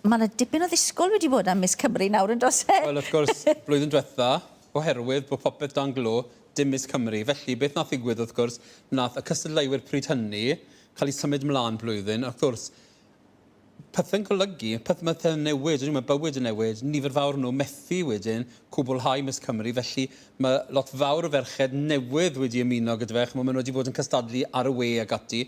Mae 'na dipyn o ddisgwyl wedi bod am Miss Cymru nawr yn does e? Wel wrth gwrs, blwyddyn dwetha, oherwydd bod popeth dan glo, dim Miss Cymru. Felly, beth nath ddigwydd wrth gwrs, nath y cystadleuwyr pryd hynny cael eu symud mlaen blwyddyn, a wrth gwrs, pethe'n golygu, peth, mae pethe'n newid, mae bywyd yn newid, nifer fawr nhw methu wedyn cwblhau Miss Cymru, felly mae lot fawr o ferched newydd wedi ymuno gyda fe, chimod, maen nhw wedi bod yn cystadlu ar y we ac ati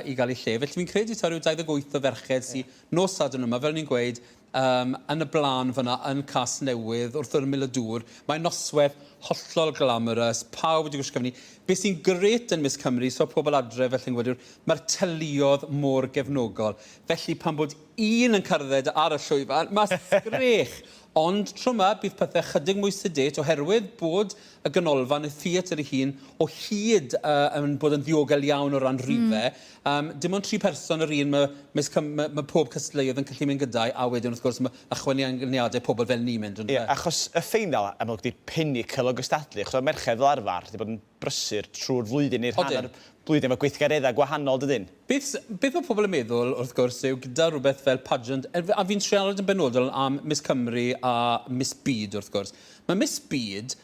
i gael eu lle. Felly fi'n credu taw rhyw 28 o ferched sy Nos Sadwrn yma, fel o'n i'n gweud, yym, yn y blaen fan'na, yn Casnewydd, wrth yr ymyl y dŵr, mae'n nosweth hollol glamorous, pawb wedi gwisgo fyny. Be sy'n grêt yn Miss Cymru, so pobl adre felly'n gwybod, yw'r mae'r teuluodd mor gefnogol. Felly pan bod un yn cerdded ar y llwyfan, mae sgrech! Ond tro 'ma, bydd pethau chydig mwy sedate oherwydd bod y ganolfan, y theatr ei hun, o hyd yy yn bod yn ddiogel iawn o ran rhifau. Yym, dim ond tri person yr un ma' Miss Cym- ma' ma' pob cystadleuaeth yn gallu mynd gyda'i, a wedyn wrth gwrs ma' ychwanegiadau pobl fel ni'n mynd, yndyfe? Ie, achos y ffeinal, amlwg, 'di'r pinnacle o gystadlu, achos oedd merched fel arfer 'di bod yn brysur trwy'r flwyddyn neu'r rhan o'r blwyddyn efo gweithgareddau gwahanol, dydyn? Beth, beth mae pobl yn meddwl, wrth gwrs, yw gyda rhywbeth fel pageant, a fi'n siarad yn benodol am Miss Cymru a Miss Byd, wrth gwrs. Mae Miss Byd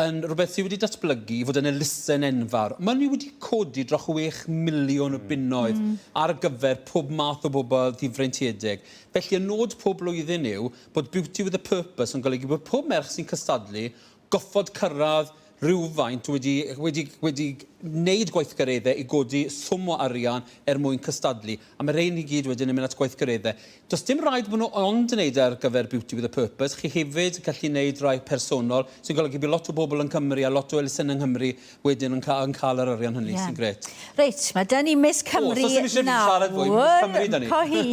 yn rhywbeth sydd wedi datblygu i fod yn elusen enfawr. Maen nhw wedi codi dros 6 miliwn o bunnoedd ar gyfer pob math o bobl ddifreintiedig. Felly y nod pob blwyddyn yw bod Beauty with a Purpose yn golygu bod pob merch sy'n cystadlu goffod cyrraedd rhywfaint wedi, wedi, wedi wneud gweithgareddau i godi swm o arian er mwyn cystadlu. A mae rhein i gyd wedyn yn mynd at gweithgareddau. Does dim rhaid bod nhw ond yn neud e ar gyfer Beauty with a Purpose. Chi hefyd gallu neud rhai personol, sy'n golygu bydd lot o bobl yn Cymru a lot o elusennau yng Nghymru wedyn yn, ca yn cael yr arian hynny, yeah. sy'n grêt. Reit, mae dyn ni Miss Cymru o, so eisiau fi siarad fwy, Miss Cymru da ni. Po hi,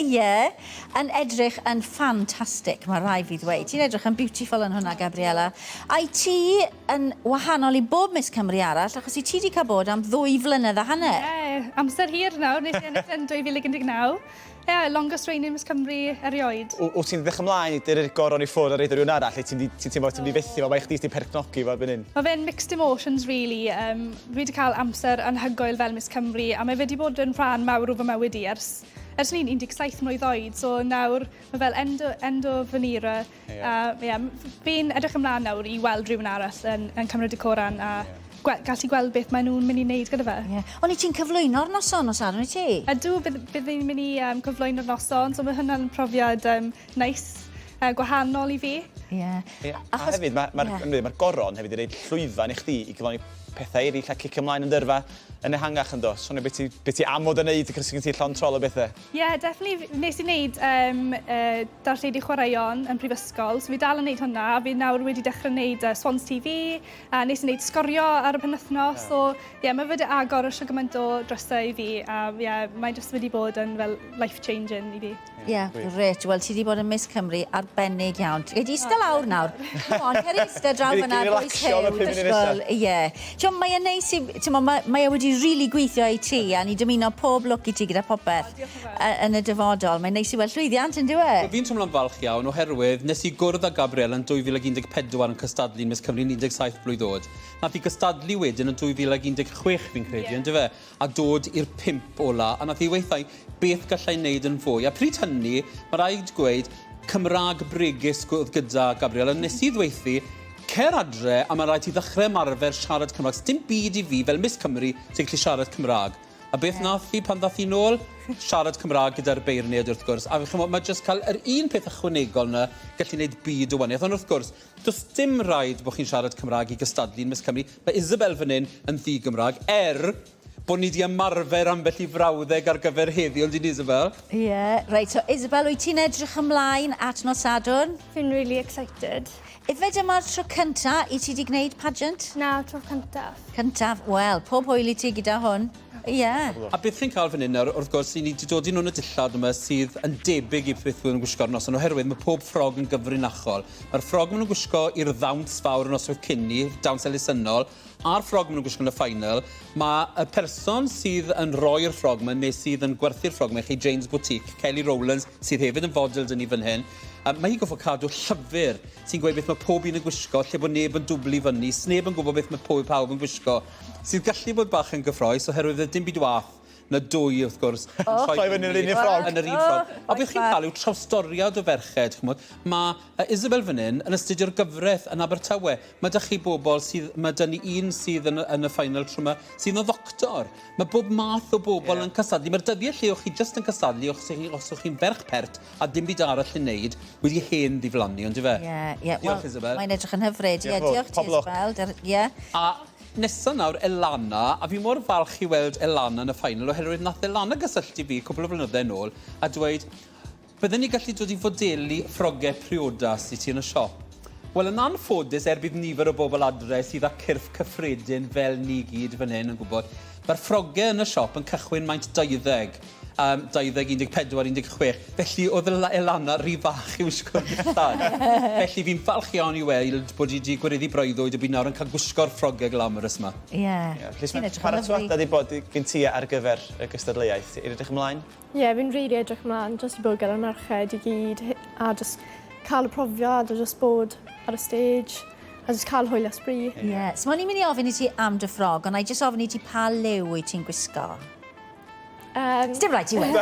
ie, yn edrych yn ffantastig, mae rhaid fi ddweud. Ti'n edrych yn beautiful yn hwnna, Gabriella. A i ti yn wahanol i bob Miss Cymru arall, achos i ti wedi cael bod am ddwy flynedd a hanner. Ie, yeah, amser hir nawr, nes i ennill yn 2019. Ie, yeah, longest reigning Miss Cymru erioed. Wyt ti'n ddech ymlaen i dyrru'r goron i ffwrdd a reid o rhywun arall, neu ti'n ti teimlo ti'n mynd i fethu fo, mae chdi sy'n perchnogi fo erbyn hyn? Mae fe'n mixed emotions, really. Um, fi wedi cael amser anhygoel fel Miss Cymru, a mae fe wedi bod yn rhan mawr o fy mywyd i ers, ers ni'n 17 mlwydd oed, so nawr mae fel end, end of an era. Yeah. A yeah, fi'n edrych ymlaen nawr i weld rhywun arall yn, yn cymryd y coran a yeah. gwe gallu gweld beth maen nhw'n mynd i wneud gyda fe. Yeah. O'n i ti'n cyflwyno'r noson os Sadwrn, wyt ti? Ydw, bydd, bydd ni'n mynd i um, cyflwyno'r noson, so mae hwnna'n profiad um, nice, gwahanol i fi. Ie. Yeah. Yeah. Achos, a hefyd, mae'r ma, ma, yeah. ma goron hefyd i reid llwyfan i chdi i gyflawni pethau eraill a cicio ymlaen yn dyrfa yn ehangach ynddo. Swnio beth ti, be ti am fod yn neud, achos gen ti llond trol o bethau. Ie, yeah, definitely. Nes i wneud um, darlledu chwaraeon yn prifysgol, so fi dal yn neud hwnna, a fi nawr wedi dechrau wneud Swans TV, a nes i wneud sgorio ar y penwythnos, yeah. so ie, yeah, mae wedi agor y gymaint o drysau i fi, a ie, yeah, mae jyst wedi bod yn fel life-changing i fi. Ie, yeah, grêt. Wel, ti wedi bod yn Miss Cymru arbennig iawn. Gei di eistedd lawr nawr. Come on, cer i eistedd draw fyna, boys Huw, disgwyl. Ie. Ti'n mae e'n neis i... Ti'n mae, mae e wedi rili really gweithio i ti, a ni dymuno pob lwc i ti gyda popeth yn y dyfodol. Mae'n neis i weld llwyddiant, yn dyw e? Wel, fi'n teimlo'n falch iawn, oherwydd nes i gwrdd â Gabriel yn 2014 yn cystadlu yn Miss Cymru yn 17 blwydd oed. Nath i gystadlu wedyn yn 2016, fi'n credu, yeah. yndyfe? A dod i'r pump ola, a nath i weithio beth gallai wneud yn fwy. A pryd hynny, mae rhaid gweud, Cymraeg bregus oedd gyda Gabriel, a nes i ddweuthu, cer adre a mae rhaid ti ddechrau ymarfer siarad Cymraeg. Dim byd i fi fel Miss Cymru sy'n gallu siarad Cymraeg. A beth yeah. nath hi pan ddath hi nôl? Siarad Cymraeg gyda'r beirniaid wrth gwrs. A chymod, mae jyst cael yr un peth ychwanegol yna gallu gwneud byd o waniaeth. Ond wrth gwrs, does dim rhaid bod chi'n siarad Cymraeg i gystadlu yn Miss Cymru. Mae Isabel fan hyn yn ddi-Gymraeg, er bod ni 'di ymarfer ambell i frawddeg ar gyfer heddi, ond 'dyn ni, Isabel? Ie, yeah, reit, so Isabel, wyt ti'n edrych ymlaen at nos Sadwrn? Fi'n really excited. Ife dyma'r tro cynta i ti 'di gwneud pageant? Na, tro cyntaf. Cyntaf, wel, pob hwyl i ti gyda hwn. Ie. Yeah. A beth chi'n cael fan hyn nawr, wrth gwrs, i ni wedi dod i nhw'n y dillad yma sydd yn debyg i beth nhw'n gwisgo ar noson, oherwydd mae pob ffrog yn gyfrinachol. Mae'r ffrog maen nhw'n gwisgo i'r ddawns fawr y noswaith cyn ni, dawns elusennol, A'r ffrog maen nhw'n gwisgo yn y final, mae y person sydd yn rhoi'r ffrog yma, neu sydd yn gwerthu'r ffrog yma i chi, Jane's Boutique, Kelly Rowlands, sydd hefyd yn fodel 'da ni fan hyn, yy mae hi'n gorfod cadw llyfr sy'n gweud beth mae pob un yn gwisgo, lle bod neb yn dwblu fyny, sneb yn gwybod beth mae pob pawb yn gwisgo, sydd gallu bod bach yn gyffroes oherwydd fydd dim byd wath. na dwy, wrth gwrs, yn troi Troi fyny yn yr un ffrog. Yn yr un ffrog. Oh, A beth chi'n cael yw trawstoriad o ferched, ch'mod. Mae Isabel fan hyn yn astudio'r gyfraith yn Abertawe. Mae 'da chi bobl sydd... Mae 'da ni un sydd yn, yn y final tro 'ma, sydd yn ddoctor. Mae bob math o bobl yeah. yn cystadlu. Mae'r dyddiau lle o'ch chi jyst yn cystadlu os o'ch chi, os o'ch chi'n ferch pert a dim byd arall yn neud, wedi hen ddiflannu, ond ife? Ie, ie. Diolch, Isabel. Mae'n edrych yn hyfryd. Ie, diolch ti, Isabel. Ie. A nesa nawr, Elana, a fi mor falch i weld Elana yn y final, oherwydd nath Elana gysylltu fi cwpl o flynydde nôl a dweud, Bydden ni gallu dod i fodelu ffrogau priodas i ti yn y siop? Wel, yn anffodus, er bydd nifer o bobl adre sydd â cyrff cyffredin fel ni gyd fan hyn yn gwybod, mae'r ffrogau yn y siop yn cychwyn maint 20, um, 20, 14, 16. Felly oedd Elana rhy fach i'w wisgo'r dillad. Felly fi'n falch iawn i weld bod hi wedi gwireddu breuddwyd a bydd nawr yn cael gwisgo'r ffrogau glamorous yma. Ie. Yeah. Felly, mae paratoadau wedi bod gen ti ar gyfer y gystadleuaeth. I'n edrych ymlaen? Ie, fi'n rili edrych ymlaen jyst i bod gyda'r merched i gyd a jyst cael y profiad o jyst bod ar y stage a jyst cael hwyl a sbri. Ie. Yeah. So, o'n i'n mynd i ofyn i ti am dy ffrog, ond na i jyst ofyn i ti pa liw wyt ti'n gwisgo. Dim rhaid ti weud.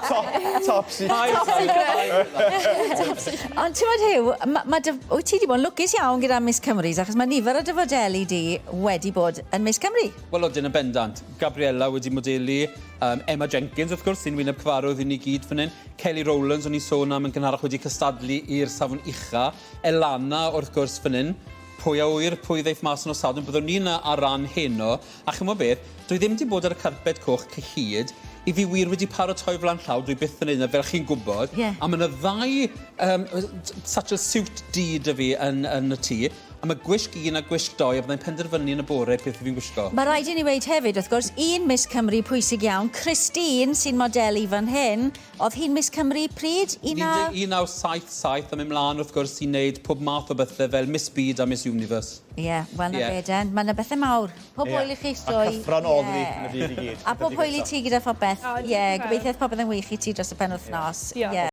Top, top secret. Top secret. Top secret. Ond ti'n bod Huw, ma, ma dy, wyt ti wedi bod yn lwcus iawn gyda Miss Cymru, achos mae nifer o dy fodeli di wedi bod yn Miss Cymru. Wel, odyn yn bendant. Gabriella wedi modelu, Um, Emma Jenkins, wrth gwrs, sy'n wyneb cyfarwydd i ni gyd fan hyn. Kelly Rowlands, o'n i'n sôn am yn gynharach wedi cystadlu i'r safon ucha. Elana, wrth gwrs, fan hyn. Pwy a ŵyr, pwy ddeith mas yn o Sadwrn, byddwn ni yna ar ran heno. A chymod beth, dwi ddim wedi bod ar y carped coch cyhyd. I fi wir wedi paratoi flan llaw, dwi byth yn neud 'na, fel chi'n gwybod. Yeah. A mae yna ddau um, satchel suit du 'da fi yn, yn y tŷ. A mae gwisg un a gwisg dou, a byddai'n penderfynu yn y bore beth fi'n gwisgo. Mae rhaid i ni weud hefyd, wrth gwrs, un Miss Cymru pwysig iawn, Christine, sy'n modelu fan hyn, oedd hi'n Miss Cymru pryd? 1977, a mynd mlaen, wrth gwrs, i wneud pob math o bethau fel Miss Byd a Miss Universe. Ie, yeah, wel na yeah. fe den. Mae yna bethau mawr. Pob yeah. hwyl i chi stoi. A cyffro'n ôl yeah. yn y byd i gyd. A pob hwyl i ti gyda phopeth. Ie, yeah, gobeithio popeth yn wych i ti dros y penwythnos. Ie. Yeah.